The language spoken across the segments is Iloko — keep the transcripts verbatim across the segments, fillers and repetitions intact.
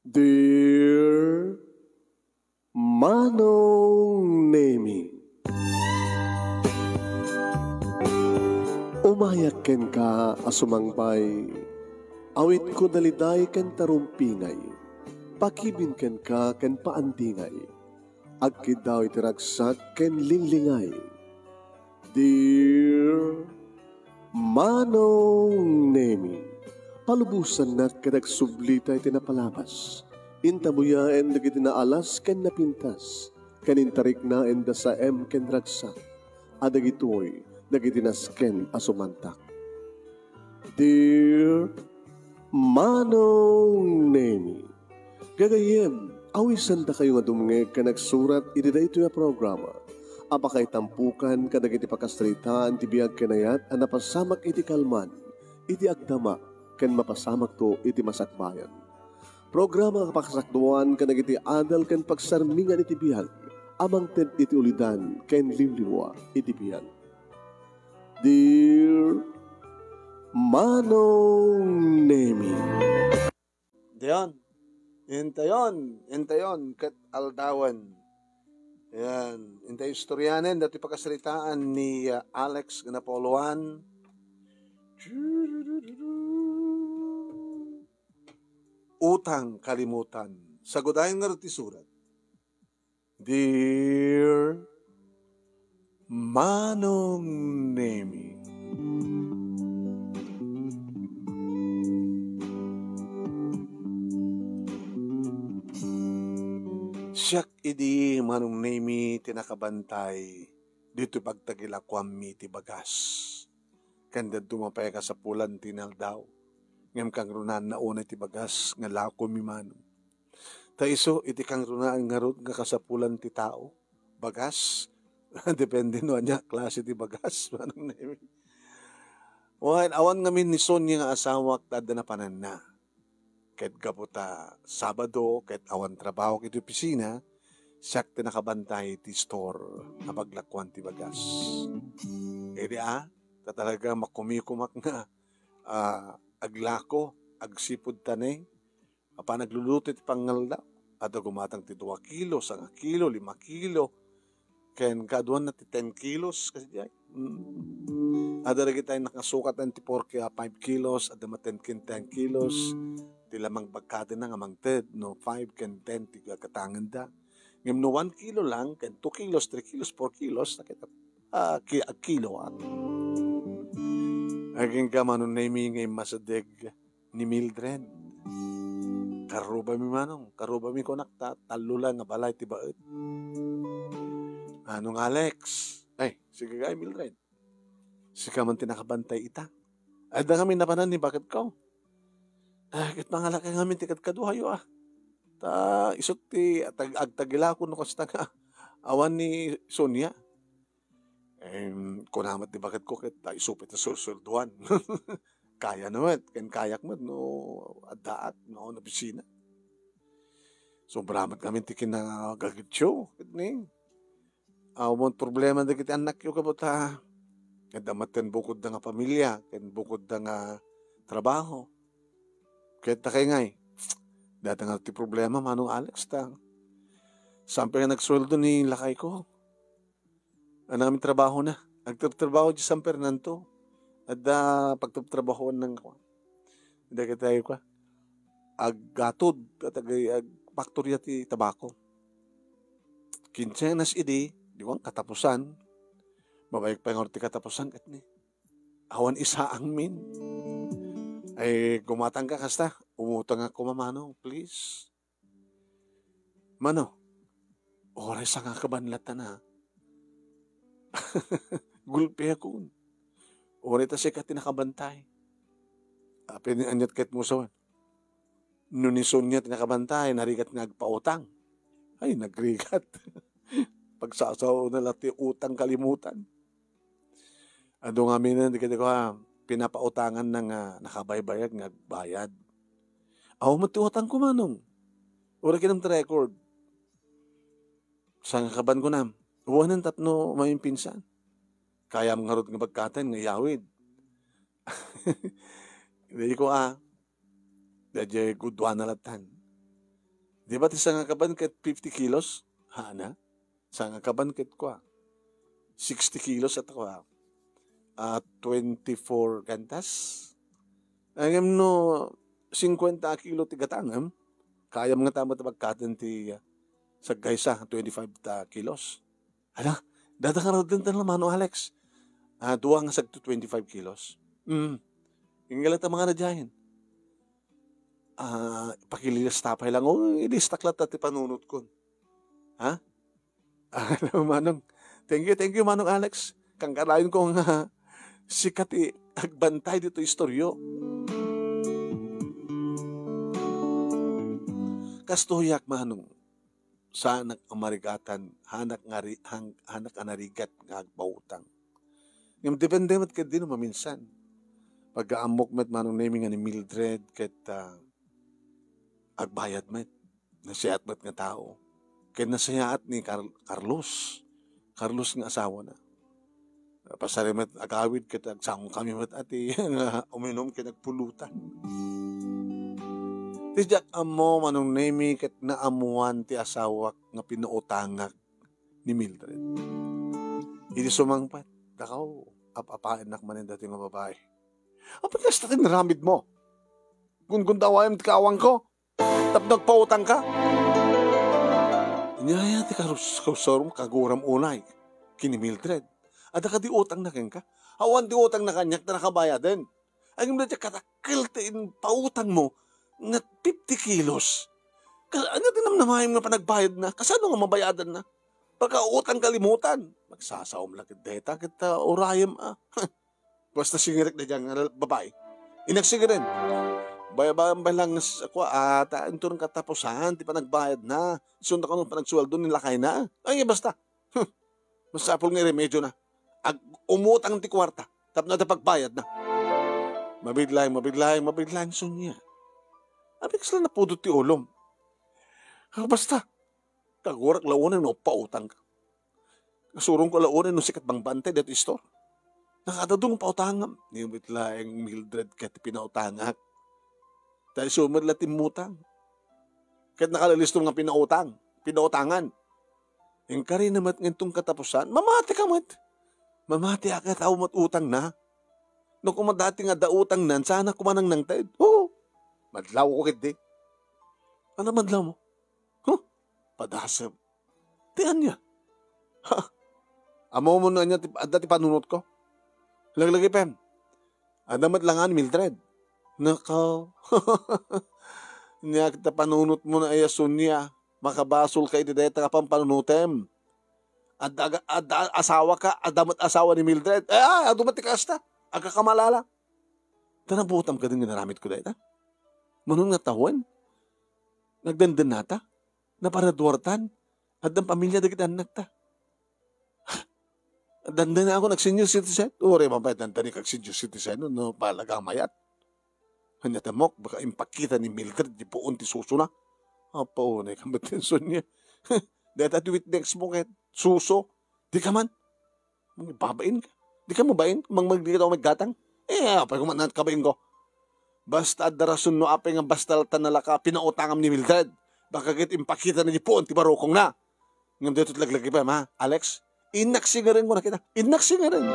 Dear Manong Nemi, umayak kenka a sumangpay, awitko daliday ken tarumpingay, pakibin kenka ken paandingay, agkiddaw iti ragsak ken linglingay. Dear Manong Nemi, palubosannak ket agsublita iti napalabas. Intabuyaen dagiti naalas ken napintas, ken intariknaen da saem ken ragsak, a dagitoy dagiti nasken a sumantak. Dear Manong Nemi, gagayyem, awisendakayo nga dumngeg ken agsurat iti daytoy a programa a pakaitampokan kadagiti pakasaritaan ti biag ken ayat a napasamak iti kalman, iti agdama, ken mapasamakto iti masakbayan. Programa a pakasakduan kadagiti adal ken pagsarmingan iti biag a mangted iti ulidan ken liwliwa iti biag. Dear Manong Nemi. Intayon, intayon, intayon, ket aldawen. Yan, intay istoryanen dati pakasaritaan ni, ah, Alex nga napauloan. Utang kalimutan. Sagudayen nga ti surat. Dear Manong Nemi. Siak idi, Manong Nemi, ti nakabantay ditoy pagtagilakuanmi ti bagas. Ken dadduma pay a kasapulan ti inaldaw. Ngem kangrunaanna unay ti bagas nga lakomi, Manong. Ta isu iti kangrunaan ngarud nga kasapulan ti tao, bagas, depende no ania klase ti bagas, Manong Nemi. Wen, awan ngamin ni Sonia nga asawak ta adda napananna. Ket gapu ta Sabado ket awan trabaho iti opisina, siak ti nakabantay iti store a paglakuan ti bagas. Idi a, ta talaga makumikumak nga, ah, aglako, agsipud taneng, apan agluluto iti pangaldaw. Adda gumatang ti dua kilo, sanga kilo, lima kilo, ken kaaduanna ti ten kilos, kasdiay. Mm. Adda dagiti nakasukat ti four ki-, ah, five kilos, adda met ten ken ten kilos, ti lamang bagkadena nga mangted, no five ken ten ti gagatangenda. Ngem no one kilo lang, ken two kilos, three kilos, four kilos, nakita, ah, ki-, agkilo, ah. Agingga, Manong Nemi, nga immasideg ni Mildred. Karrubami, Manong, karrubami kunak ta tallo lang nga balay ti baet. Manong Alex. Ay, sige kay, Mildred. Sika man ti nakabantay ita. Adda ngamin napanan ni baketko. Ah, ket mangalaka ngamin ti kadkaduayo, ah. Ta isut ti tag-, agtagilako no kasta nga awan ni Sonia. Em, kuna met ti baketko ket ta isu pay ti sursueldoan. Kayana met, ken kayak met no addaak, no, no opisina. Sobra met ngamin ti kinagagityo, ket ni, awan problema dagiti annakyo, kabuta. Adda met ken bukodda nga pamilia, ken bukodda nga trabaho. Ket ta kay ngay, data nga ti problema, Manong Alex, ta saan pay nga nagsueldo ni lakayko. Ano kami trabaho na? Agtrabtrabaho di San Fernando. Adda pagtrabtrabahoan ng, dagiti, kua, aggatod, ket ag-, agfaktorya ti tabako. Kinsenas idi, di wan katapusan. Mabayag pay nga ti katapusan, ket ni, awan isaang min. Ay, gumatang ka kasta, umutang ako, Manong, please. Mano, uray sangakaban latta na. Gulpiakon. Uray ta sika ti nakabantay. Apay ni aniat ket musawen. No ni Sonia ti nakabantay, narigat nga agpautang. Ay, nagrigat. Pagsasao na lang ti utang kalimutan. Adu ngamin dagiti, kua, pinapautangan na nga nakabaybayag nga agbayad. Aw, met ti utang ko, Manong. Uray kinam ti record. Sangakaban ko na. Uwanen tapno maminpinsan. Kayam ngarud nga bagkatan nga iyawid. Di ko, ah, daydiay guduana latan. Di ba ti sangakaban ket fifty kilos? Hana? Sangakaban ket kua, sixty kilos at kua, ah, twenty-four gantas. Ngem no singkwenta kilo ti gatangem, kayam nga ta met pagkaten ti, ah, saggaysa, twenty-five ta kilos. Ala, dada nga raw din tan, Manong Alex. Ah, dua nga sagto twenty-five kilos. Mm. Ingala ta mga na diayen. Ah, pakililista pay lang. O, ilistak latta ti panunotkon. Ha? Ah, hello, Manong. Thank you, thank you, Manong Alex. Kangkarayon ko nga sika ti agbantay dito istoryo. Kastoyak, Manong. Saanak a marigatan, hanak nga ri-, han-, hanak a narigat nga agpautang. Ngem depende met ket dino maminsan. Pagka ammok met, Manong Nemi, nga ni Mildred ket, ah, agbayad met. Nasayaat met nga tao. Ket nasayaat ni Car-, Carlos. Carlos nga asawana. Pasari met agawid ket agsangkami met a ti nga uminum ken agpulutan. Ti diak ammo, Manong Nemi, ket naammoan ti asawak nga pinautangak ni Mildred. Idi sumangpet, dakaw, ap-apaennak manen daytoy nga babai. Apay kasta ti inaramidmo? Gunggundawaem ti kaawangko? Tapno agpautangka? Ania aya ti karus-, karusarom, kaguram unay ken ni Mildred? Adda kadi utangna kenka? Awan ti utangna kaniak ta nakabayaden. Ay, ngem dayta kadakkel ti impautangmo nga fifty kilos. Ka-, ania ti namnamaem nga panagbayadna? Kasano nga mabayadanna? Pagkautang kalimutan. Magsasaom la ket dayta ket, ah, urayem, ah. Basta singirik daydiay nga lal-, babai. Innak singiren. Bayabayan pay lang s-, kua, ah, ta inton katapusan ti panagbayadna. Isunto kano panagsueldo ni lakayna. Ay, basta. Hmm. Masapul nga iremedyona. Ag-, umutang ti kuarta. Tapno adda pagbayadna. Mabiit laeng, mabiit laeng, mabiit laeng, Sonia. Apay kasla napudot ti ulom? Ah, basta. Kagurak la unay no pautangka. Kasurongko la unay no sika ti bangbantay daytoy istor. Nakadadong pautangam. Ni met laeng Mildred ket ti pinautangak. Ta isu met la ti immutang. Ket nakalalistom nga pinautang, pinautangan. Inkarina met nga inton katapusan, mamatika met. Mamatiak ket awan met utangna. No koma dayta nga adda utangna, saanak koma nangnangted. Oo. Madlawko ketdi. Ania madlawmo? Huh? Padasem. Ti ania? Ha? Ammom no ania ti, adda ti panunotko? Laglagipem. Adda met la nga ni Mildred. Nakaw. Nia ket ta panunotmo a Sonia. Makabasolka iti dayta nga pampanunotem. Adda, adda asawaka, adda met asawa ni Mildred. Eh, ah, adu met ti kasta. Agkakamalala. Ta nabuotam kadin nga inaramidko dayta. Mano nga tawen? Nagdandannata? Naparaduartan? Addan pamilia dagiti annakta. Dandanaak nga ag-senior citizen? Uray man pay dandanik ag-senior citizen no palaga a mayat. Ania ti ammok, baka impakita ni Mildred ti puon ti susona. Apo, unay ka met ti Sonia. Dayta ti witnessmo ket suso. Dika man. Mangbabain ka. Dika mabain, mangmagdika daw maggatang. Eh, apay ko man kabainko. Basta adda rason no apay nga basta latta nalaka pinautangam ni Mildred. Baka ket impakita na di puon ti barukongna. Ngem daytoy ti laglagipem, ha, Alex? Innak singaren ko na kita. Innak singaren.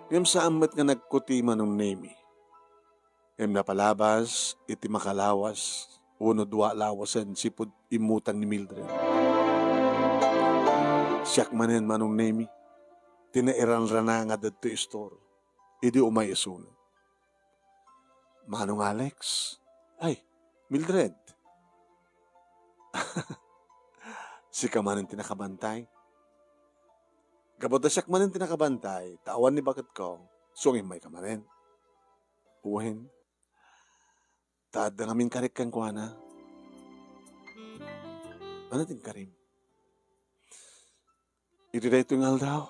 Ngem saan met nga nagkuti Manong Nemi. Ngem napalabas iti makalawas wenno dua lawasen sipud immutang ni Mildred. Siak manen, Manong Nemi, ti nairanrana nga daytoy istor idi umay isuna. Manong Alex, ay, Mildred. Sika manen ti nakabantay. Gapu ta siak manen ti nakabantay, ta awan ni baketko, suang immayka manen. Wen, ta adda ngamin karik kenkuana. Ania ti inkarim? Iti daytoy nga aldaw,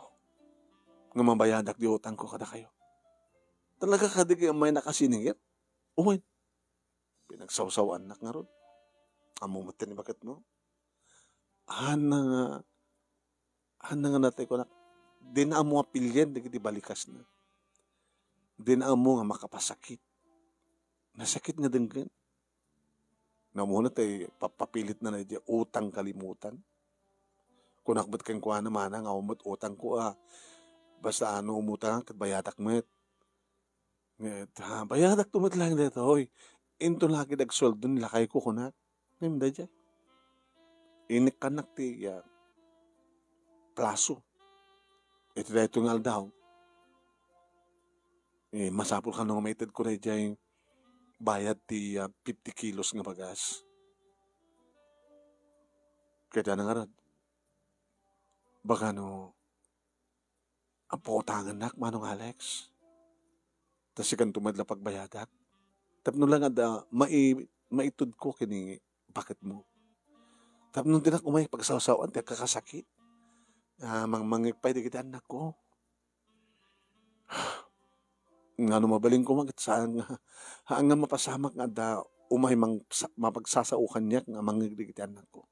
nga mabayadak ti utangko kadakayo. Talaga kadi nga immaynak a siningir? Wen, pinagsawsawaannak ngarud. Ammom met ti baketmo. Ania nga, ania nga natay kunak, Dina ammo a pilien dagiti balikasna. Dina ammo nga makapasakit. Nasakit nga denggen. Namuna tay papapilitna na iti utang kalimutan. Kunak met kenkuana, "Manang, awan met utangko a. Basta no umutang, ket bayadak met." Nget, ha, bayadak to met laeng daytoy. Inton lagi dagsueldo ni lakayko, kunak. Ngem daydiay. Inikkannak ti, ah, plaso. Iti daytoy nga aldaw, eh, masapul kano nga maitedko daydiay bayad ti, ah, fifty kilos nga bagas. Ket ania ngarud, baka no, a, pautangennak, Manong Alex. Ta sikanto met la pagbayadak. Tapno lang adda mai-, maitudko ken ni baketmo. Tapno dinak umay pagsawsawan ti agkakasakit. Ah, mangmangngeg pay dagiti annakko. Ngano mabalin koma ket saan nga, haan nga mapasamak nga adda umay mang-, sa-, mapagsasaokan kaniak nga mangngeg dagiti annakko.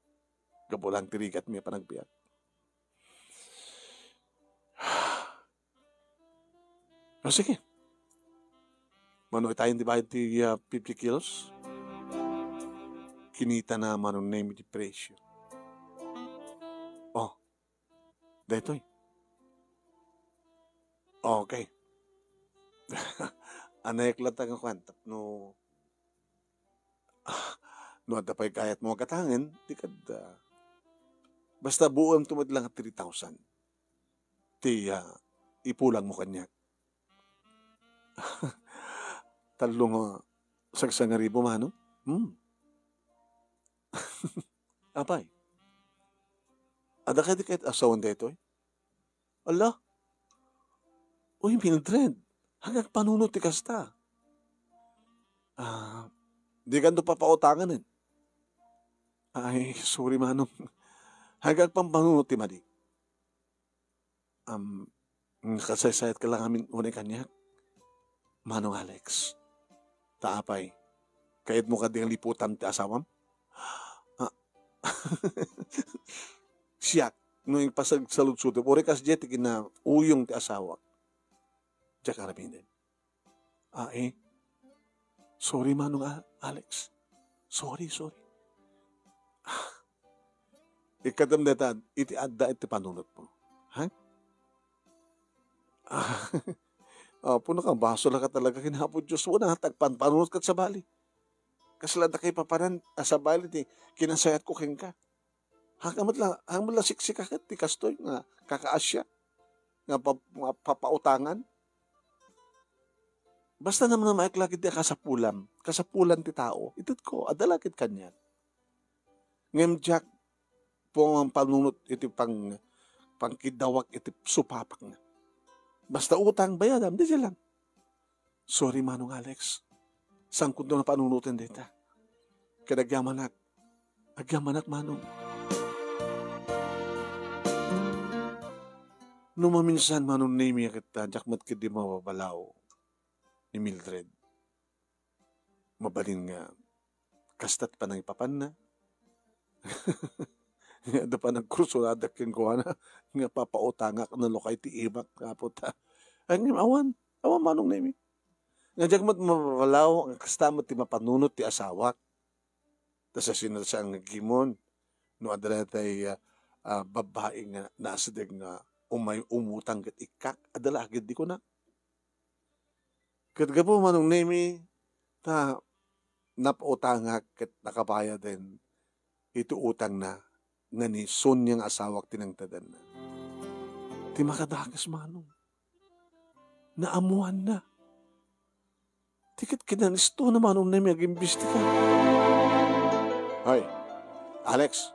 Gapu lang ti rigatmi a panagbiag. O, sige. Mano itayen ti bayad ti, ah, fifty kilos? Kinitana Manong Nemi ti presyo. O, daytoy. Okay. Anayek latta nga kuan, tapno, no adda pay kayatmo a gatangen, di kad, ah, basta buuemto met lang three thousand. Ti, ah, ipulangmo kaniak. Tallo nga sagsangaribu, Manong? Hmm. Apay, adda kadi ket asawan daytoy? Ala? Uy, Mildred, haan nga agpanunot ti kasta. Ah, dikanto papautanganen. Ay, sorry, Manong. Haan nga agpampanunot ti madi. Am, kasaysayatka la ngamin unay kaniak, Manong Alex. Ta apay, kayatmo kadi nga liputam ti asawam? Ah, siak, no ipasagsaludsodem, uray kasdiay ti kinauyong ti asawak. Diak aramiden. Ai, sorry, Manong A-, Alex. Sorry, sorry. Ah, ikkatem dayta iti adda iti panunotmo. Ha? Ah, Apo, nakabasol ka talaga ken Apo Dios. Wen, agpanpanunot ket sabali. Kasla adda kaipapanan a sabali ti kinasayatko kenka. Haan met la, haan met la siksika ket ti kastoy nga kakaasiak nga pa-, nga papautangan. Basta naman nga maikla ket ti kasapulam, kasapulan ti tao, itedko, adda la ket kaniak. Ngem diak pumampanunot iti pang-, pangkiddawak iti supapakna. Basta utang, bayadam, daydiay lang. Sorry, Manong Alex. Saanko nga panunoten dayta. Ket agyamanak. Agyamanak, Manong. No maminsan, Manong Nemi, ket, ah, diak met ketdi mababalaw ni Mildred. Mabalin nga kasta ti panangipapanna. Nga adda panagkursonadak kenkuana nga papautangak no lokay ti imak, Apo, ta. Ay, ngem awan, awan, Manong Nemi. Nga diak met mababalaw nga kasta met ti mapanunot ti asawak. Ta siasino ti saan nga agimon no adda daytay, ah, ah, babbai nga naasideg nga umay umutang ket ikkak, adda la agid di kuna. Ket gapu, Manong Nemi, ta napautangak ket nakabayaden iti utangna nga ni Sonia nga asawak ti nangtedanna. Ti makadakes, Manong, naammoanna. Ti ket kinanistona, Manong Nemi, agimbestiga. Hay, Alex,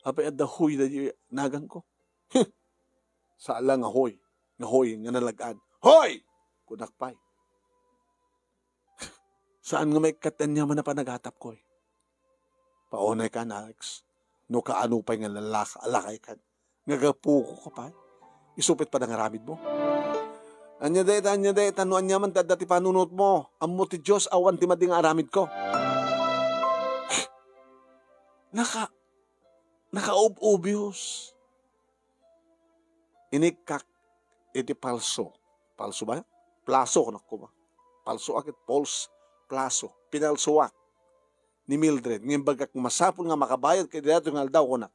apay adda hoy daydi naganko? Huh! Saan la nga hoy, nga hoy, nga nalag-an. Hoy! Kunak pay. Saan nga maikkat ti aniaman a panagatapko, eh? Paunay kan, Alex. No kaano pay nga lalaka-, lakay kan. Nga gapuko ka pay. Isu pay ti panangaramidmo. Ania dayta, ania dayta, no aniaman ti adda ti panunotmo. Ammo ti Dios, awan ti madi nga aramidko. Naka-, nakaub-ubios. Inikkak iti palso. Palso ba? Plaso, kunak koma. Palso a ket, false, plaso. Pinalsoak ni Mildred. Ngem bagak masapul nga makabayad ket daytoy nga aldaw, kunak.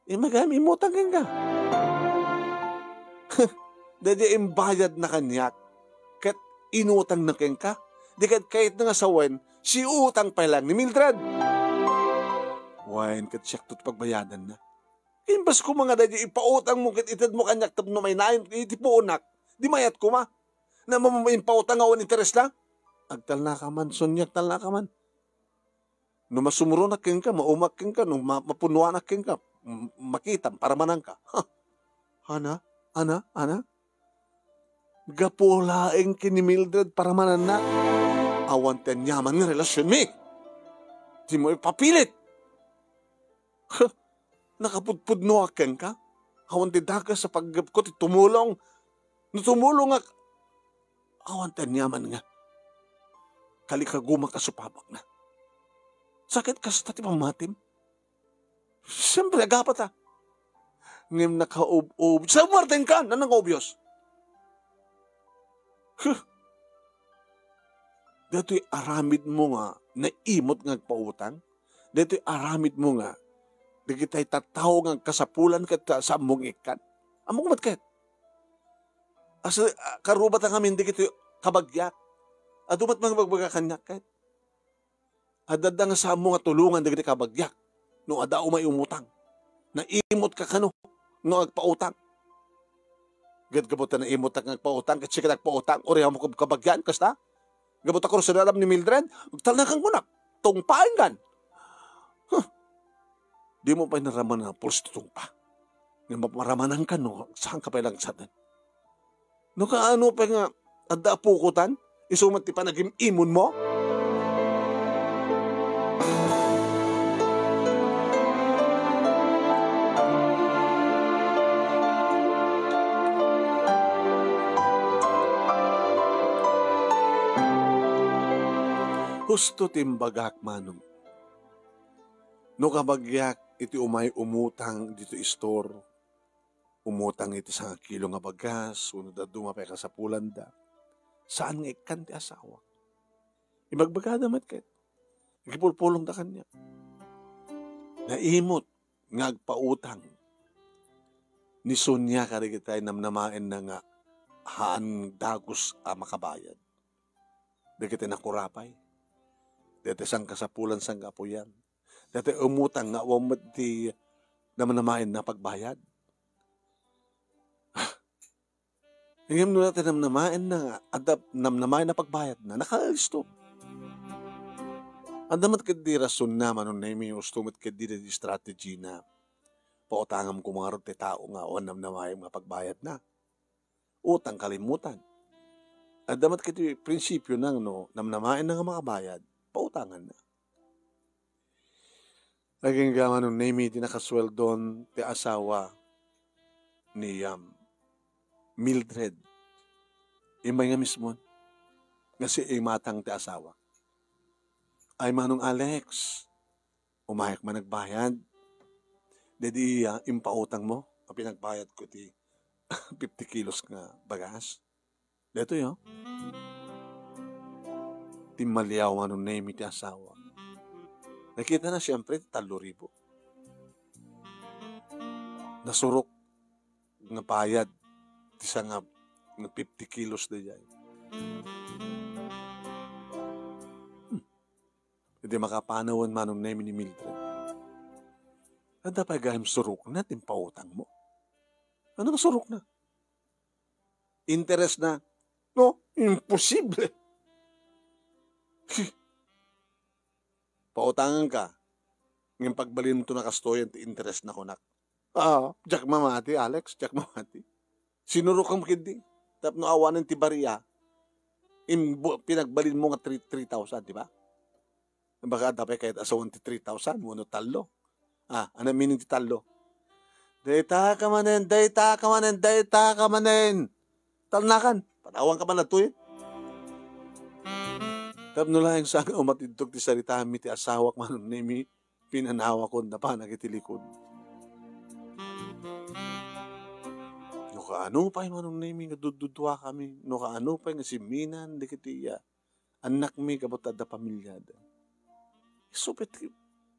Immay gayam immutang kenka. Daydi imbayadna kaniak, ket inutangna kenka. Di ket kayatna nga sawen, siutang pay laeng ni Mildred. Wen, ket siakto ti pagbayadanna. Imbes koma nga daydi ipautangmo ket itedmo kaniak tapno mainayon iti puonak, di mayat koma. Namam impautang nga awan interes la? Agtalnaka man, Sonia, agtalnaka man. No masumuronak kenka, maumak kenka, no ma-, mapunnoanak kenka, m-, makitam, paramananka. Ha? Ana? Ana? Ana? Gapu laeng ken ni Mildred paramananna. Awan ti aniaman nga relasionmi. Dimo ipapilit. Huh, nakapudpudnoak kenka? Awan ti dakes a paggepko ti tumulong. No tumulongak, awan ti aniaman nga kalikaguma kasupabakna. Sakit kasta ti pammatim. Siyempre, agapata. Ngem nakaub-ub-, sa Martin ka, nanang obvious. Huh. Daytoy aramidmo nga naimot nga agpautang? Daytoy aramidmo nga dagitay tattao nga agkasapulan ket ta-, saan mo nga ikkan? Ammok met ket? As-, a, karubata ngamin dagitoy kabagiak. Adu met mangibagbaga kaniak ket. Adda nga saan mo nga tulongan dagiti kabagiak no adda umay umutang. Naimot ka kano no agpautang. Ket gapu ta naimot ka nga agpautang, ket sika ti agpautang, uriam mo kabagian, kasta? Gapu ta kursunadam ni Mildred, agtalnakan kunak, tungpaen kan. Huh. Di mo pay naramanan a pulos ti tungpa. Nga maparamanan ka no, saan ka pay lang sa atin? No kaano pay nga adda a pukotan, isu met ti panagim-imonmo? Husto ti imbagak, Manong. No kabagiak iti umay umutang ditoy istor, umutang iti sangakilo nga bagas, wenno dadduma pay kasapulanda. Saan nga ikkan ti asawak. Ibagbagada met ket, ikipulpulongda kaniak. Naimot nga agpautang ni Sonia kadagiti namnamaenna nga haan dagus a makabayad. Dagiti nakurapay. Dagiti sangkasapulan, sangkaapuyan. Dagiti umutang nga awan met ti namnamaenna pagbayad. Ngem no dagiti namnamaenna nga adda namnamaenna pagbayadna, nakalisto. Adda met ketdi rasonna, Manong Nemi, husto met ketdi dagiti strategy na pautangam koma ngarud ti tao nga awan namnamaen nga pagbayadna. Utang kalimmutan. Adda met ketdi prinsipio na no namnamaenna nga makabayad, pautanganna. Agingga, Manong Nemi, ti nakasueldon ti asawa ni, um, Mildred. Immay nga mismon nga si imatang ti asawa. Ay, Manong Alex, umayak man nagbayad. Daydi iya, impautang mo, a pinagbayad ko ti fifty kilos nga bagas. Daytoy, oh. Timmaliaw, Manong Nemi, ti asawa. Nakita na, siyempre, ti tallo ribu. Nasurok nga bayad ti sangab nga fifty kilos daydiay. Hmm. Idi makapanawen, Manong Nemi, ni Mildred. Adda pay gayam surokna ti impautang mo? Ano nga surokna? Interes na? No, imposible. Pautangan ka. Ngem pagbalin mo to na kastoyen ti interes na kunak. Ah, diak mamati, Alex, diak mamati. Sinurok mo ketdi. Tapno awanen ti baria, im-, bu-, pinagbalin mo nga three, three thousand, di ba? Baka adda pay kayat asawan ti three thousand wenno tallo. Ah, ano meaning ti tallo? Dayta ka manen, dayta ka manen, dayta ka manen. Talnakan, panawan ka man adtoy. Tapno laeng saan nga umatidtog ti saritaam iti asawak, Manong Nemi, pinanawakon napanak iti likod. kaano pay Manong Nemi nga dududua kami, no kaano pay nga simminan dagiti, ah, annakmi gapu ta adda pamiliada. Isu pay ti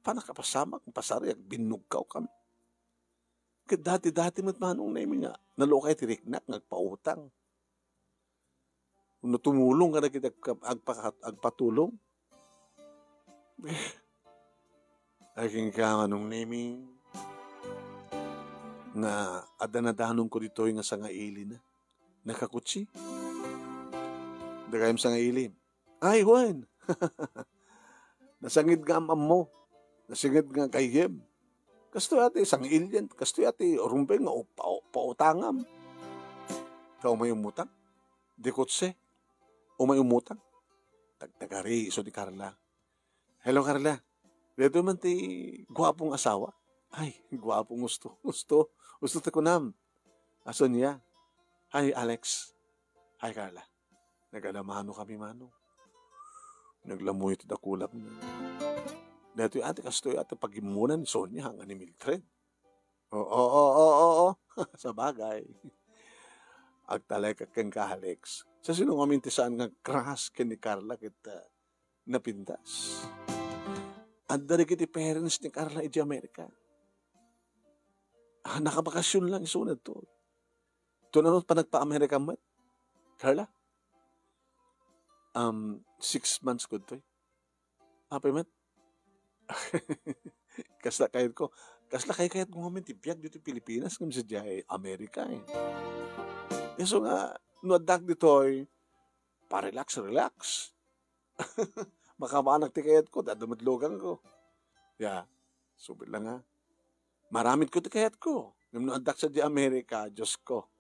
pannakapasamak, pasariak, binnugkaw kami. Ket dati-dati met Manong Nemi nga nalukay ti riknak nga agpautang. No tumulong kadagiti agka-, agpaka-, agpatulong. Ay, kenka, Manong Nemi, nga adda nadanonko ditoy nga sangailina. Nakakutsi. Dagayem sangaili. Ay, wen. Nasangid nga am-ammo. Nasangid nga gayyem. Kastoy a ti sangailyen. Kastoy a ti rumbeng nga upa-, pautangam. Ta umay umutang. Di kutse. Umay umutang. Tagtagari, isu ni Carla. Hello, Carla. Daytoy man ti guapong asawa. Ay, guapong gusto. Gusto. Gusto ti kunam. Aso niya? Hi, Alex. Hi, Carla. Nagalamano kami, Manong. Naglamuyo ti dakulak na. Daytoy a ti kastoy a ti pagimmunan ni Sonia nga ni Mildred. Oo, oo, oo, oo. Sabagay. Agtalek kenka, Alex. Sa sino ngamin ti saan nga crush ken ni Carla ket, ah, napintas? Adda dagiti parents ni Carla idiay Amerika. Ah, nakabakasyon lang isu daytoy. Tuna no panagpa-Amerika met, Carla? Um, six months gudtoy. Apay met? Kasla kayatko. Kasla kay kayatko ngamin ti biag ditoy Pilipinas ngem sadiay Amerika, eh. Isu nga, no addak ditoy, pa-relax, relax. Makabanak ti kayatko, adda met lugangko. Ya, subit lang, ha. Maramidko ti kayatko. Ngem no addak sadiay Amerika, Diosko.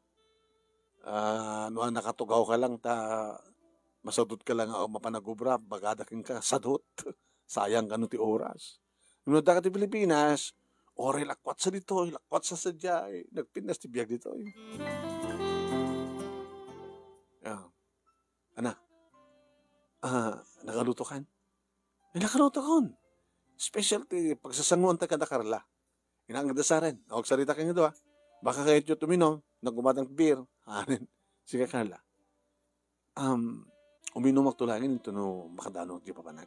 Ah, no nakatugawka lang ta masadutka lang nga mapan agubra, bagada kenka, sadut. Sayang kano ti oras. Ngem no addak ti Pilipinas, oray lakwatsa ditoy, lakwatsa sadiay, nagpintas ti biag ditoy. Ah. Ana, ah, nakalutokan? Ay, nakalutokon. Special ti pagsasanguanta kada Carla. Inangdasaren, awagsarita kayong dua. Baka kayatyo tuminom, nagumatang beer. Anen, sige, Carla. Um, uminumak to langin ito no makadano ti papanak.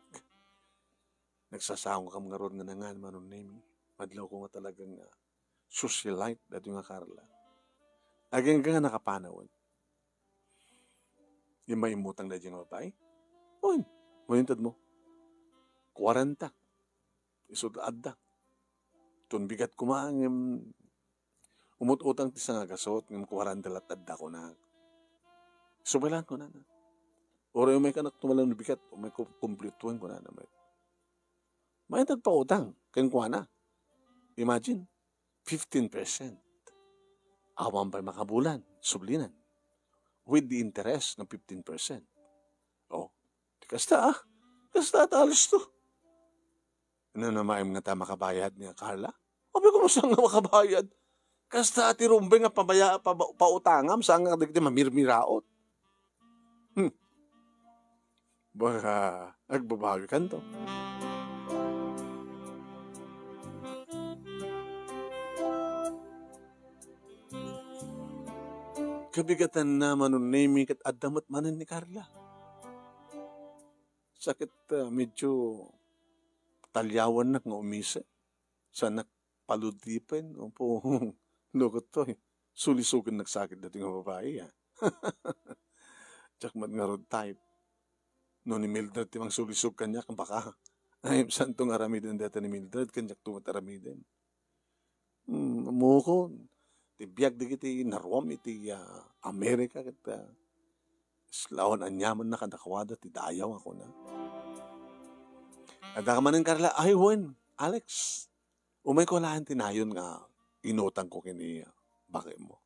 Nagsasangokam ngarud nga nangan, Manong Nemi. Madlaw ko nga talagang, ah, socialite daytoy nga Carla. Agingga nga nakapanawen. Immay immutang daydiay nga babai? Wen, wen intedmo. Kuarenta. Isut adda. Tun bigat koma ngem umut-utang ti sangagasut ngem kuarenta lat adda kunak. Subalan kunana. Uray umay kanak tumalan no bigat, umay ku-, kumplituan kunana met. Mayat agpautang kenkuana. Imagine, fifteen percent. Awan pay makabulan, sublinan. With the interest nga fifteen percent. Oh, ti kasta, ah. Kasta, talos to. Ano na maim nga ta makabayad ni Carla? Abi ko, saan nga makabayad? Kasta ti rumbeng nga pabaya-, paba-, pautangam, saan nga dagiti mamirmiraot? Hmm. Baka agbabawi kanto. Kabigatan na, Manong Nemi, ket adda met manen ni Carla. Sakit, ah, medyo talyawannak nga umise. Saannak paludipen, opo, lukot to, eh. Sulisogen nagsakit daytoy nga babai, ah. Diak met ngarud type. No ni Mildred ti mangsulisog kaniak, baka, ay, saanto nga aramiden dayta ni Mildred, kaniak to met aramiden. Hmm, ammokon. Ti biag dagiti naruam iti, ah, Amerika ket, ah, islawan aniamanna kadakuada ti dayaw a kuna. Adda ka manen, Carla? Ay, wen, Alex. Umayko laeng ti nayon nga inutangko ken ni baketmo.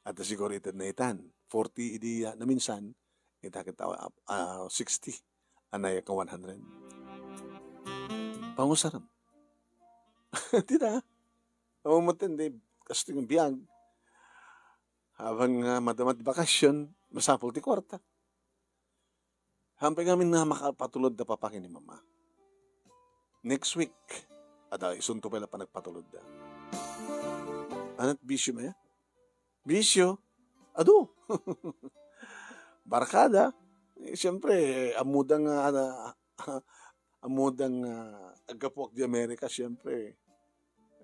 Adda siguro itedna itan, forty idi, ah, naminsan, ita ket, ah, ah, sixty, anay ka one hundred. Pangusaram. Dita, awan mo ten, di, kasto yung biag. Habang, ah, madama ti bakasyon, masapul ti kwarta. Hampay ngamin nga makapatulod da papa ken ni mama. Next week, adda isunto pay la panagpatulod da. Anat bisyo maya? Bisyo. Adu. Barkada. Eh, siyempre, ammoda nga, ah, ammoda nga aggapuak di Amerika, siyempre.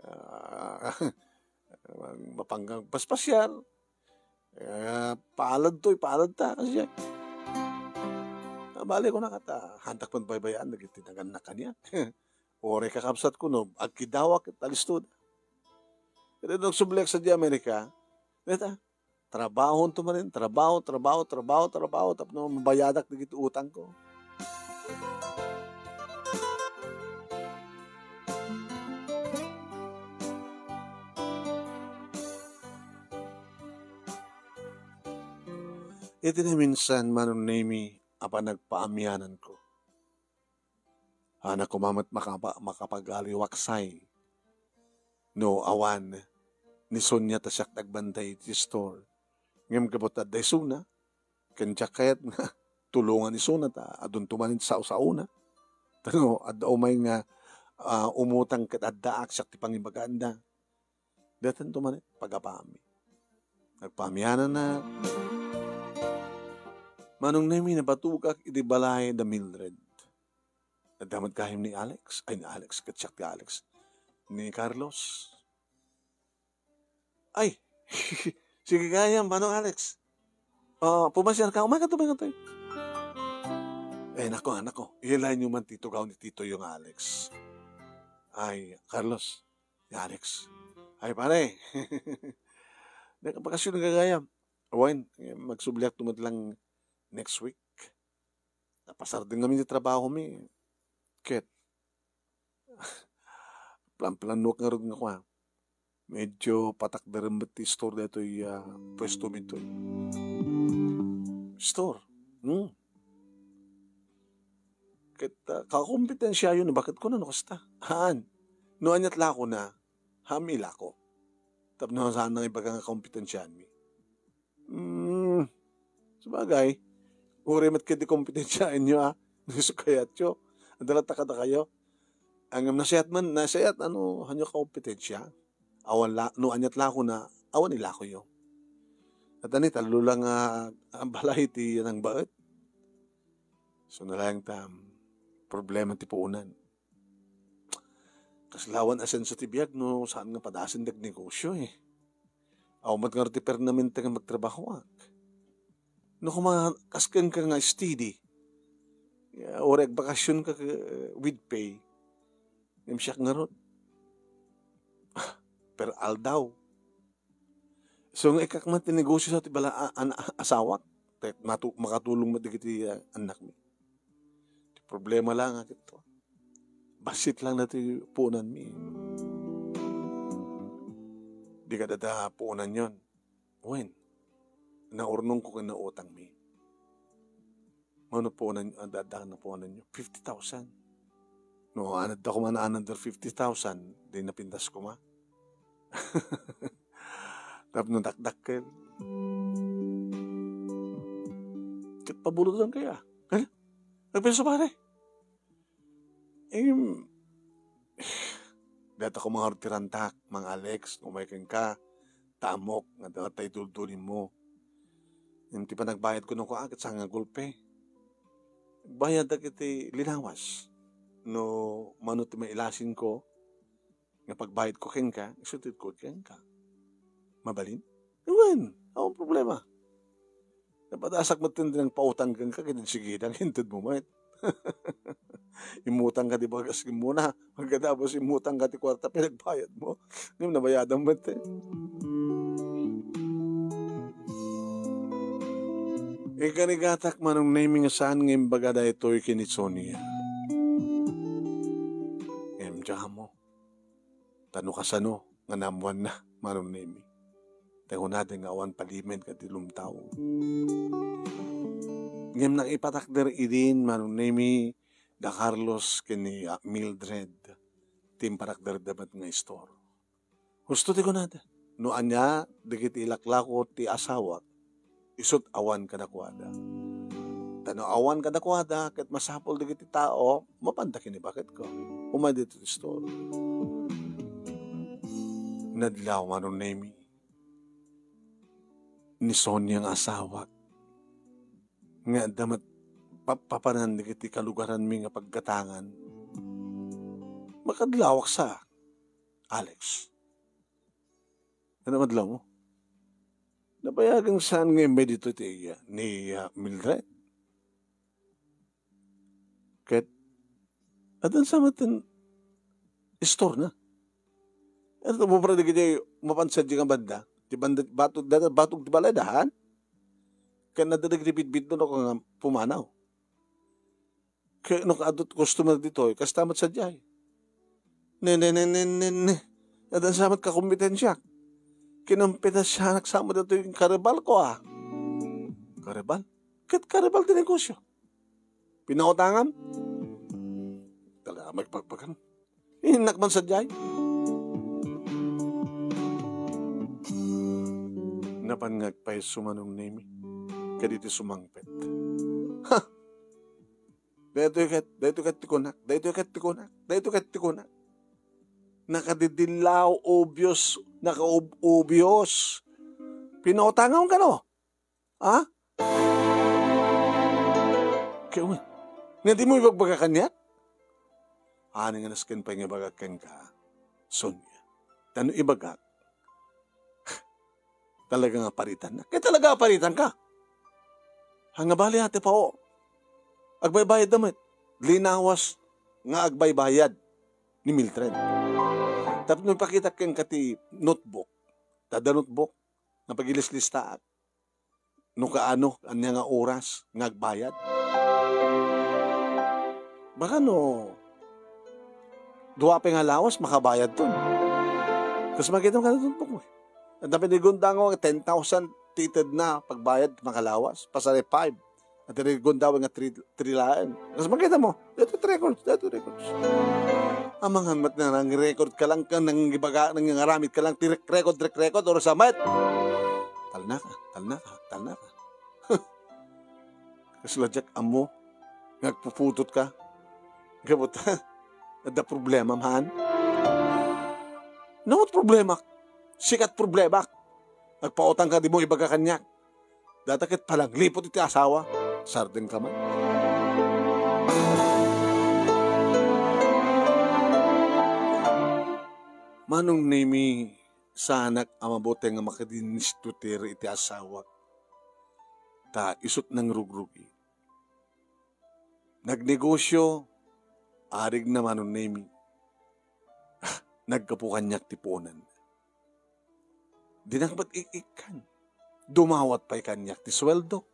Ah, mapanggang paspasiar. Eh, palad to, ipalad ta, kasi nabali ko na kata, hantak pagbaybayaan, dagiti nagannak kaniak. Uray kakabsat ko, no, agkidawak, alisto da. Pero nung subliak sa di Amerika, deta, trabaho to manen, trabaho, trabaho, trabaho, trabaho, tapno mabayadak dagiti utang ko. Iti naminsan, Manong Nemi, a panagpaamiananko. Anak ko mamet makapa-, makapagaliwaksay. No awan, ni Sonia ta siak nagbantay iti store. Ngem gapu ta adda isuna, ken diak kayat nga tulongan isuna ta adunto man iti sao-saona. Ta no, adda umay nga, ah, umutang ket addaak siak ti pangibagaanda. Datanto man pagapami. Nagpaamianan na. Manong Nemi, nabatugak iti balay da Mildred. Adda met gayam ni Alex. Ay, ni Alex. Ket siak ti Alex. Ni Carlos. Ay! Sige gayam, Manong Alex. Ah, pumasiar ka? Umay ka to, umay ka to. Eh, nako, nako. Ilaylayo man ti tugaw ni Titoyo nga Alex. Ay, Carlos. Ni Alex. Ay, pare. Nakabakasyon ka gayam. Wen, eh, magsubliak to met lang next week. Napasardeng ngamin ti trabaho mi. Ket, plan-planuak ngarud nga kua. Medyo patakderen met ti store daytoy, ah, pwesto mi toy. Store? Hmm. Ket, ah, kakompetensiayo no, baket kuna no kasta? Haan. No aniat la kuna, haan mi ilako. Tapno saan nga ibaga nga kompetensiaanmi. Hmm, sabagay, uray met ket di kompetensiaenyo, ah, no isu kayatyo. Adda latta kadakayo. Ngem nasayaat man, nasayaat, ano, hanyo kakompetensia. Awan la, no aniat la kuna, awan ilakoyo. Ket ani, tallo lang nga, ah, balay ti nangbaet. So, nalaing ta, problema ti puonan. Kasla awan asenso ti biag no saan nga padasen ti agnegosio, eh. Awan met ngarud ti permanente nga magtrabahoak. No kuma, kas kenka nga steady, ya, uray agbakasionka ke-, with pay, ngem siak ngarud, per aldaw. So, nga ikkak man ti negosio sa ti bala-, a-, an-, a-, asawak, ket matu-, makatulong met dagiti, ah, annakmi. Ti problema lang nga ket, bassit lang daytoy puonanmi. Di kadada puonanyon. Wen, naurnongko ken nautangmi. Mano puonan, adda, adda na puonanyo? Fifty thousand. No, adda koma another fifty thousand, di napintas koma. Tapno dakdakkel. Ket pabulotan kaya. Ano? Nagpenso, pare? Em, data ko mga ortirantak, mga Alex, umay kenka, ta ammok, nga dala tayo duldulinmo. Ngem ti panagbayadko no kua, ket saan nga gulpe. Bayad dagiti linawas. No, mano ti mailasinko, nga pagbayadko kenka, isutitko kenka. Mabalin? Wen, awan problema. Napadasak met ti nagpautang kenka, ket sigidang, inted mo met. Immutang ka di bagas ken muna. Pagkatapos immutang ka ti kuarta, pinagbayad mo. Ngem nabayadan met, eh. Ikarigatak, Manong Nemi, nga saan nga imbaga daytoy ken ni Sonia. Ngem diak ammo. Ta no kasano nga naammoanna, Manong Nemi. Ta kunada nga awan palimed kadagiti lumtao. Ngem naipatakder idin, Manong Nemi, da Carlos ken ni, ah, Mildred, ti impatakderda met nga istor. Husto ti kunada, no ania dagiti ilaklako ti asawak, isut' awan kadakuada. Ta no awan kadakuada, ket masapul dagiti tao, mapanda ken ni baketko. Umay ditoy istor. Nadlaw, Manong Nemi. ni Sonia nga asawak, nga adda met papapanan dagiti kalugaranmi nga paggatangan, makadlawak sa, Alex. Ano madlaw mo? Nabayagan saan nga imbay dito ti iya, ni, ah, Mildred? Ket, adan sa maten istorna. Ano to, mapra dagiti mapan sadiay nga banda? Ti banda, batog, dada, batog ti balay dahan? Ken adda dagiti bitbitdo no nga pumanaw. Ket no kaadut customer ditoy, kasta met sadiay. Ne, ne, ne, ne, ne, ne. Adan sa met kakompetensya. Kinompetensyanak sa met ditoy karibal ko, ah. Karibal? Ket karibal ti negosyo. Pinautangam? Talaga, magpagpagan. Innak man sadiay. Napan nga agpayso Manong Nemi kaditi sumangpet. Ha! Daytoy ket, daytoy ket ti kunak, daytoy ket ti kunak, daytoy ket ti kunak. Nakadidillaw, obvious, nakaub-, obvious. Pinautangam kano? Ha? Kaya, nga di mo ibagbaga kaniak? Ani nga nasken pay nga ibagak kenka, Sonia. Ta no ibagak, talaga nga paritan na. Kaya talaga paritan ka. Nga bali, Ate Pao, agbaybayad da met. Linawas nga agbaybayad ni Mildred. Tapno ipakita kenka ti notebook. Tada notebook, nga pagilislistaak. No kaano, ania nga oras nga agbayad. Baka no, dua pay nga lawas, makabayad ton. Kas makita mo ka na ton, Pukmoy. At napinigunda nga ten thousand tited na pagbayad, makalawas. Pasari five. At tinigunda nga three, three laeng. Kas makita mo, dito records, dito records. Amangan mat na nang record ka lang, ka nang ibaga, nang ngaramid ka lang, ti rek-, record, rek-, record, oras amat. Talna ka, talna ka, talna ka. Kasla diak ammo nga agpuputot ka. Gabot, adda problema man. Nawat problema. Sikat problema. Agpautang ka, di mo ibaga kaniak. Data ket palangliput iti asawa. Sardeng ka man. Manong Nemi, saanak a mabuteng nga makadinistutiri iti asawak. Ta isut' nangrugrugi. Nagnegosyo, arigna Manong Nemi. Naggapu kaniak ti puonan. Dinak met ik-ikkan. Dumawat pay kaniak ti sueldo.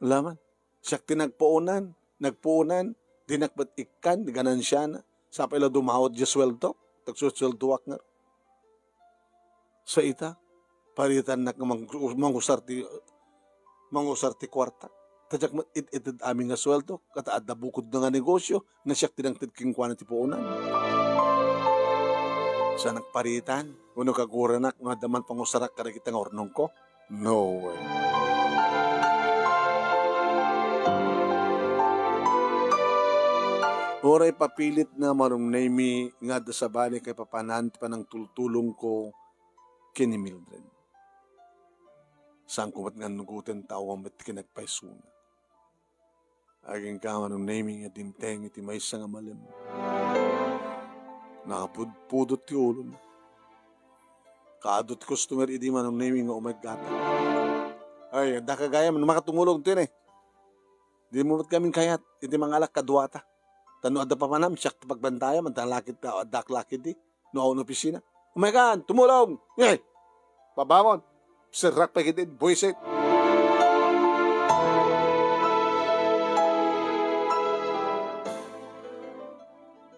Laman, siak ti nagpuonan, nagpuonan, dinak met ikkan ti ganansiana. Sapay la dumawat diay sueldo, tagsusueldoak nga. Sa ita, paritannak nga mang-, mangusar ti, mangusar ti kuarta. Ta diak met it-ited amin nga sueldo, ket adda bukodna nga negosyo, nga siak ti nangted kenkuana ti puonan. Saanak paritan, wenno kaguranak, no adda man pangusarak kadagita nga urnongko? No way. Uray papilit na Manong Nemi nga adda sabali kaipapanan ti panangtultulongko ken ni Mildred. Saanko met nga annugoten ta awan met ti kinagpaysona. Agingga Manong Nemi nga dimteng iti maysa nga malem. Nakapudpudot ti ulona. Kaadu ti customer idi Manong Nemi nga umay gatang. Ay, adda ka gayam, no makatumulong ti ne. Di mo met kami kayat, iti mangalak kaduata. Ta no adda papanam, siak ti pagbantayam, adda lakit, adda lakit di. No, awan opisina. Umay kan, tumulong! Yay! Pabangon! Serrak pa kitid, buwisit!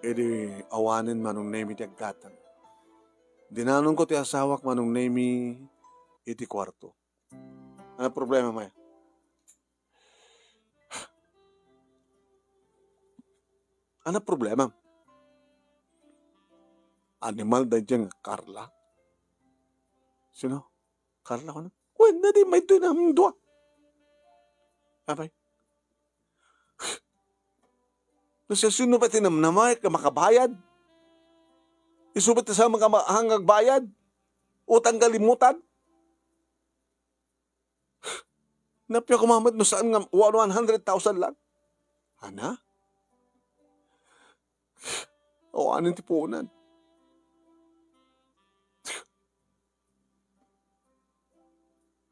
Idi awanen Manong Nemi ti aggatang. Dinanonko ti asawak Manong Nemi iti kuarto. Ano problema, Maya? Ano problema? Animal da dyan nga Carla? Sino? Carla ko na? Wen, na di may doy na ang dua. Apay? Nasa sino ba tinamnamay ka makabayad? Isubat sa mga ma-, hanggang bayad? Utang kalimutan? Napia koma met no saan nga one, one hundred thousand lang. Ana? Awanen ti puonan.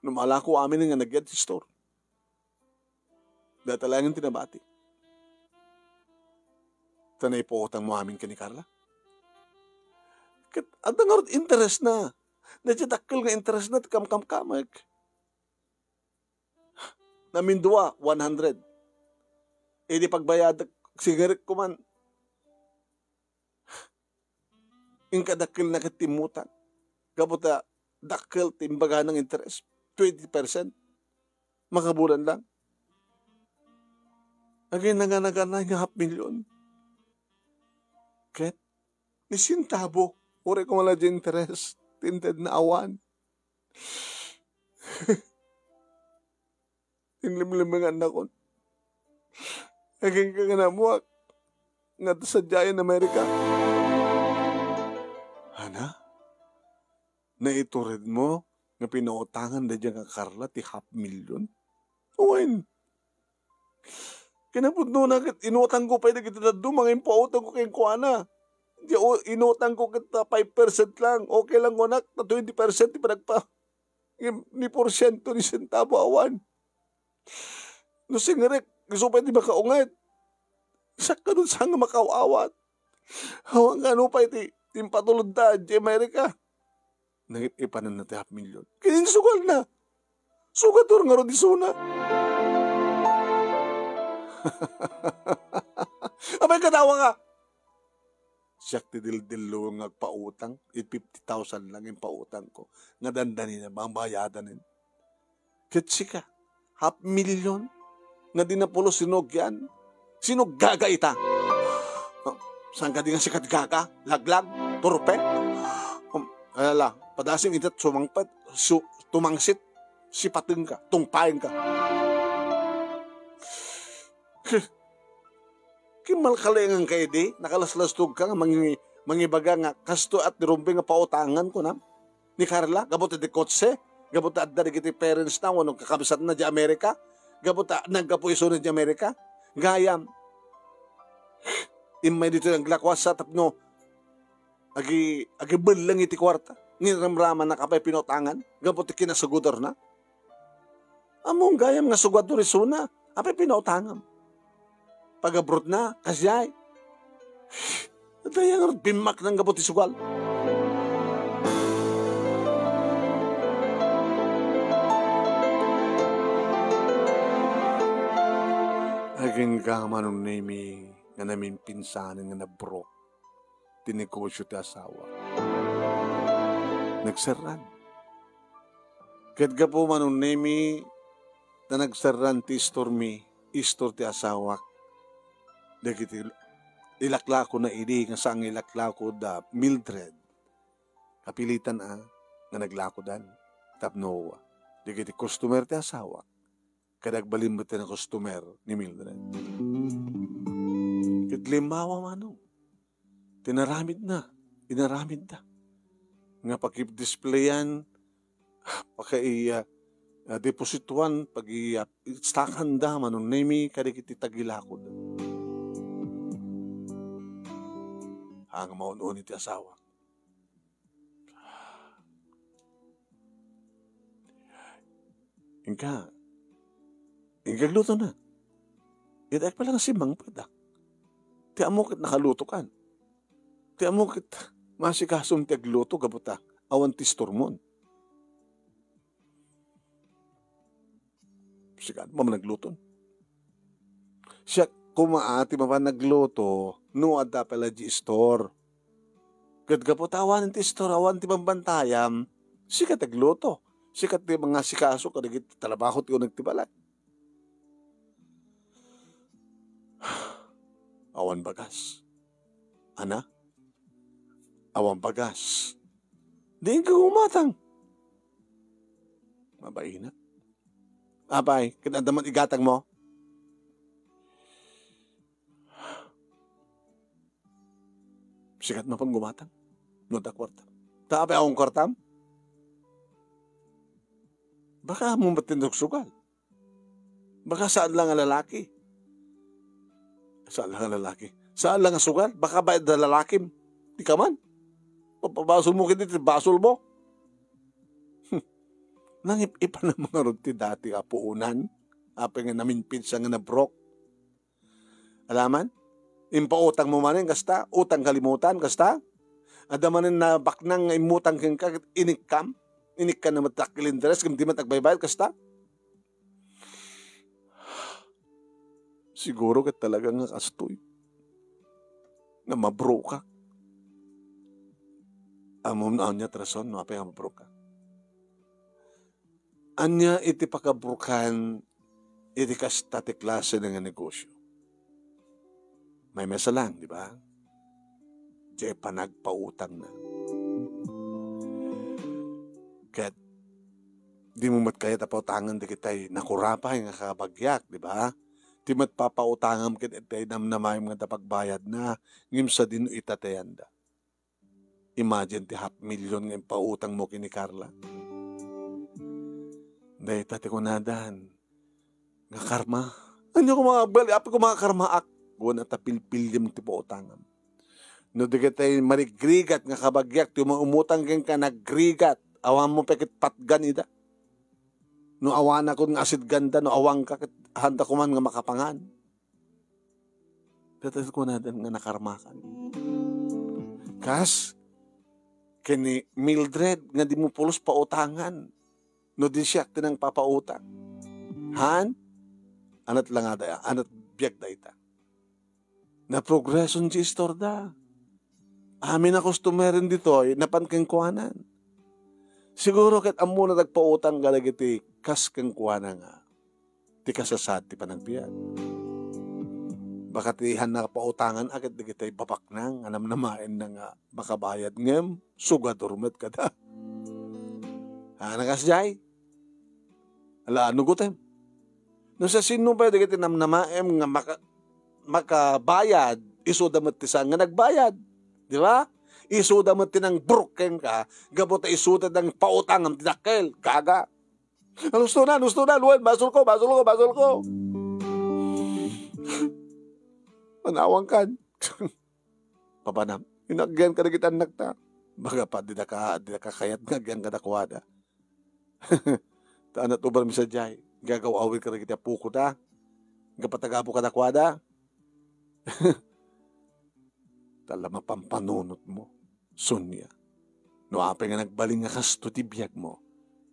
No malako amin nga nagyan ti store. Data laengen ti nabati. Ta naipautangmo amin ken ni Carla. Ket adda ngarud interest na. Daydiay dakkel nga interest na ti kamkamkamek. Namindua, one hundred. Idi pagbayadek, singerek koman. Inka dakkelna ket ti immutang. Gapu ta dakkel ti imbaganang interest, twenty percent. Makabulan lang. Agay, naganagana nga half million. Ket, ni sentabo, uray ko nga la di interest, ti intedna awan. Tinlimlimengannakon. Agingga nga namuak nga sadiayen Amerika. Ana? Naituredmo nga pinautangan daydiay nga Carla ti half million? Wen. Kinapudnona ket inutangko pay dagiti dadduma nga impautangko kenkuana. Di o, inutangko ket ta five percent lang. Okay lang kunak, ta twenty percent ti panagpa-, ni, ni porsiento ni sentabo awan. No singerek, isu pay ti makaunget. Sakkanun saan nga makaw-awat. Awan nga ano pay ti, ti impatulodda di Amerika. Nangip-ipananna ti half million. Ket insugalna. Sugato ngarud isuna. Apay, katawa ka. Siak ti dildillo nga agpautang, it fifty thousand lang impautangko, nga dandanina, babayadanen. Ket sika, half million, nga di napulos sinugian, sino gaga ita? Oh, saan ka di nga sikat gaga? Laglag? Turpe? Um, ala, padasing ita sumangpet, su-, tumangsit, sipateng ka, tungpaen ka. Kimmalkalengan ka idi, nakalaslastog ka nga mangi-, mangibaga nga, "Kastoy ti rumbeng nga pautangan," kunam, ni Carla, gapu ti kotse, gapu ta adda dagiti parents na wenno kakabsatna di Amerika, gapu ta naggapu isuna di Amerika. Gayam, immay ditoy naglakwasa tapno agi-, agibelleng iti kuarta. Ngin ramramannak apay pinautangan, gapu ti kinasugodorna. Ammom gayam nga sugato isuna. Apay pinautangam? Pagabrotna, kasdiay. Dayang bimmaknang gapu ti sugal. Agingga, Manong Nemi, nga namimpinsanen nga nabrok ti negosio ti asawa. Nagserran. Ket gapu, Manong Nemi, ta nagserran ti istormi, istor ti asawak. Dagiti ilaklakona idi nga saan nga ilaklako da Mildred. Kapilitan a nga naglakodan tapno dagiti customer ti asawak. Kada agbalin met ti na-customer ni Mildred. Ket limmawa, Manong, ti naramidna, inaramidda nga pakidisplayan, paki-, ah, ah, deposituan, pagi-, ah, istakanda, Manong Nemi, kadagiti tagilakod. Haan nga maun-uni ti asawa. Inka, inka aglutona. Ita, ekpala nga simmangpetak. Ti ammo ket nakalutokan. Ti ammo ket maasikasom ti agluto gapu ta awan ti istormon. Sika, ano pa man nagluton? Siak koma a ti mapan nagluto no adda pay la di istor. Ket gapu ta awanen ti istor, awan ti bambantayam, sika ti agluto. Sika ti mangasikaso kadagiti trabaho ti uneg ti balay. Awan bagas. Ana? Awan bagas. Diin ka gumatang. Mabaina. Apay, ket adda man igatangmo? Sika ti mapan gumatang. No adda kuarta. Ta apay, awan kuartam? Baka ammom met ti nagsugal. Baka saan lang a lalaki. Saan lang a lalaki. Saan lang a sugal. Baka bayad da lalakim. Di ka man. Papabasolmo ket iti basolmo. Nangip-ipanam ngarud ti dati a puonan. Apay nga naminpidsa nga nabrok. Alaman? Impautangmo manen kasta, utang kalimutan kasta. Adda manen nabaknang nga immutang kenka, ket inikkam. Inikkan na met ti interest, ngem di met agbaybayad kasta. Siguro ket talaga nga kastoy. Nga mabrokak. Ammom no ania ti rason no apay nga mabrokak? Ania iti pakabrokan iti kasta ti klase nga negosio? Maymaysa lang, di ba? Diay panagpautangna. Ket di mo met kayat a pautangan dagitay nakurapay nga kabagiak, di ba? Di met papautangam ket itay namnamaem nga adda pagbayadna, ngem sadino ita ti ayanda. Imagine ti half million nga impautangmo ken ni Carla. Dayta ti kunadan nga karma. Ania koma nga agbali, apay koma nga karmaak? Kuna ta pilpiliem ti pautangam. No dagitay marigrigat nga kabagiak ti uma-, umutang kenka, nagrigat, awanmo pay ket patgan ida. No awanakon nga asidganda, no awanka ket haanda koman nga makapangan. Dayta ti kunadan nga nakarmakan. Kas ken ni Mildred nga di mo pulos pautangan no di siak ti nangpapautang. Han? Anat lang ada, anat biag dayta. Naprogreson ti istorda. Amin a customer ditoy, napan kenkuanan. Siguro ket ammona ti agpautang kadagiti kas kenkuana nga ti kasasaad ti panagbiag. Baka ti han napautangan a ket dagiti babaknang a namnamaenna nga makabayad ngem sugador met kada. Haan a kasdiay? Ala, nugotem. No siasino pay dagiti namnamaem nga maka-, makabayad, isuda met ti saan nga nagbayad. Di ba? Isuda met ti nangbrok kenka, gapu ta isuda ti nangpautangam ti dakkel. Gaga. Alustonan, alustonan, wen, basolko, basolko, basolko. Manawankan. Papanam, inagyan ka dagiti annakta. Baga pa, didaka, didaka kayat nga agyan kadakuada. Ta anat ubarmi sadiay, gagaw-awid ka dagiti apokota. Gapatagapo kadakuada. Ta la mapampanunotmo, Sonia. No apay nga nagbalin nga kasto ti biagmo,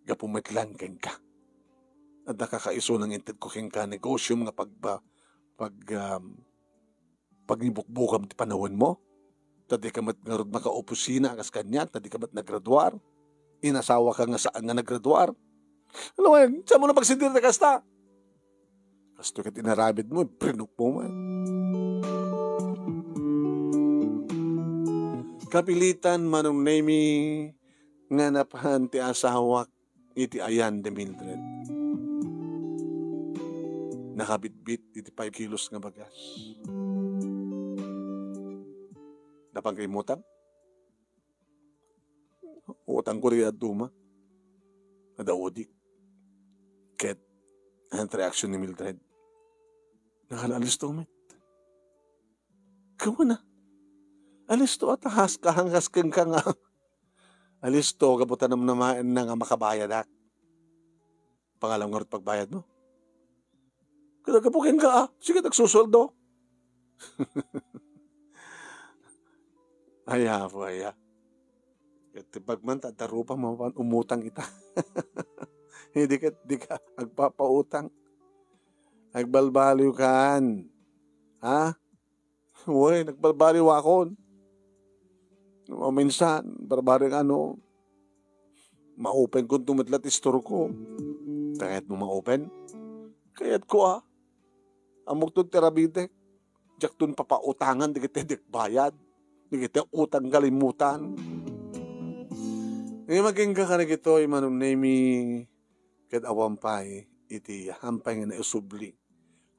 gapu met lang kenka. Adda kakaisuna nga intedko kenka negosiom nga pagba-, pag, um, pagnibukbukam ti panawenmo? Ta dika met ngarud makaopisina a kas kaniak, ta dika met nagraduar. Inasawaka nga saan nga nagraduar. Ano ngayon? Saan mo na pagsindir na kasta? Kastoy ket inaramidmo, brinukmo man. Kapilitan, Manong Nemy, nga napan ti asawak iti ayan ni Mildred. Nakabitbit iti five kilos nga bagas. Napan ka immutang? Utangko di dadduma. Adda udik. Ket, anat reaksyon ni Mildred? Nakalalis to, met. Kawana. Alisto a ta kas, kahangkas kenka nga. Alisto, gapu ta namnamaenna nga makabayadak. Pangalam ngarud pagbayadmo? Kada gapu kenka, ah. Sige, nagsusueldo. Ay, apo, aya. Ket ti pagmanta, darupa mapan umutang ita. Hindi ka, di ka agpapautang. Agbalbaliw kan. Ha? Uy, nagbarbariw akon. Maminsan, barbariw nga ano, ma-open ko met la ti store ko. Kayat mo ma-open? Kayat ko, ah. Ammok ton ti rabitek. Diak ton papautangan, di kita diak bayad. Di kita utang kalimutan. Ngayon, maging ka karigitoy, Manong Nemy, ket awan pay iti hampay nga naisubli.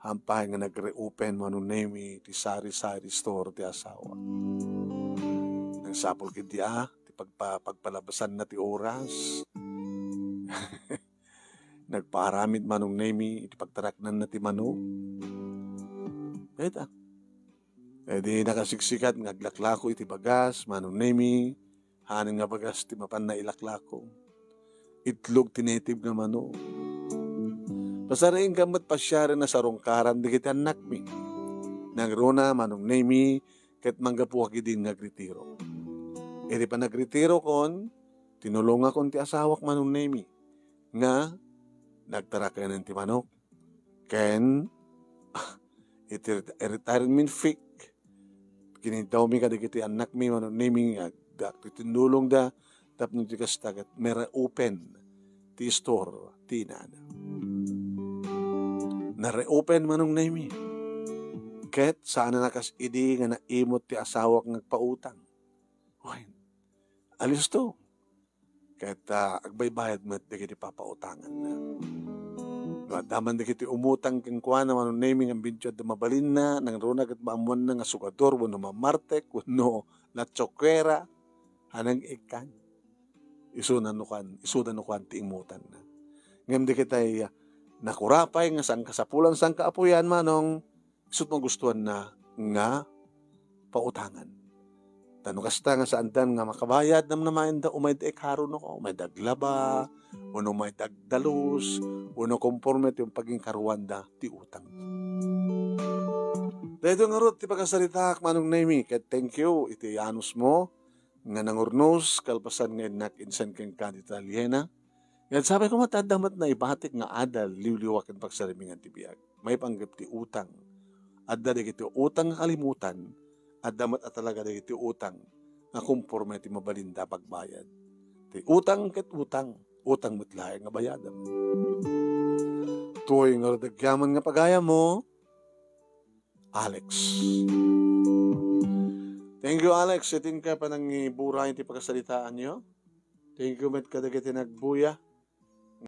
Hampay nga nag-reopen Manong Nemy ti sari-sari store ti asawa. Nangsapul ketdi a ti pagpa-, pagpalabasanna ti oras. nagpaaramid Manong Nemi iti pagtaraknanna ti manok. Dayta. Idi nakasiksikat nga aglaklako iti bagas, Manong Nemi, hanen nga bagas ti mapan nailaklako. Itlog ti native nga manok. Pasarienkan met pasiaren a sarungkaran dagiti annakmi. Nangruna, Manong Nemi, ket manggapuak idin nga agretiro. Iti panagretirokon, tinulongakon ti asawak, Manong Nemi, nga nagtarakenen ti manok. Ken, iti ret-, retirement fee, kiniddawmi kadagiti annakmi, Manong Nemi, nga agda, ti tinulongda, tapno ti kasta ket ma-reopen ti store ti inana. Na-reopen, Manong Nemi. Ket saan a kas idi nga naimut ti asawak nga agpautang. Wen, alisto. Ket, ah, agbaybayad met dagiti papautanganna. No adda man dagiti umutang kenkuana, Manong Nemi, nga ambiento adda mabalinna, nangruna ket maammoanna nga sugador wenno mamartek wenno latsokwera, hanang ikkan. Isuna no kuan, isuna no kuan ti imutanna. Ngem dagiti, ah, nakurapay nga sangkasapulan, sangkaapuyan, Manong, isut' magustuanna nga pautangan. Ta no kasta nga saandan nga makabayad, namnamaenda umayda ikaruno, umayda aglaba, wenno umayda agdalus, wenno konforme ti paginkaruanda ti utang. Daytoy ngarud ti pakasaritaak, Manong Nemi, ket thank you iti anusmo nga nangurnos kalpasan nga innak insan kenka dita aliena. Ngem sapay koma ta adda met naibatik nga adal, liwliwa ken pagsarimingan ti biag. Maipanggep ti utang. Adda dagiti utang nga kalimutan, adda met a talaga dagiti utang nga konforme ti mabalinda a pagbayad. Ti utang ket utang, utang met laeng nga bayadem. Toy nga rudagyaman nga pagayammo, Alex. Thank you, Alex. Iti nga panangibura iti pakasalitaanyo. Thank you met kadagiti nagbuya.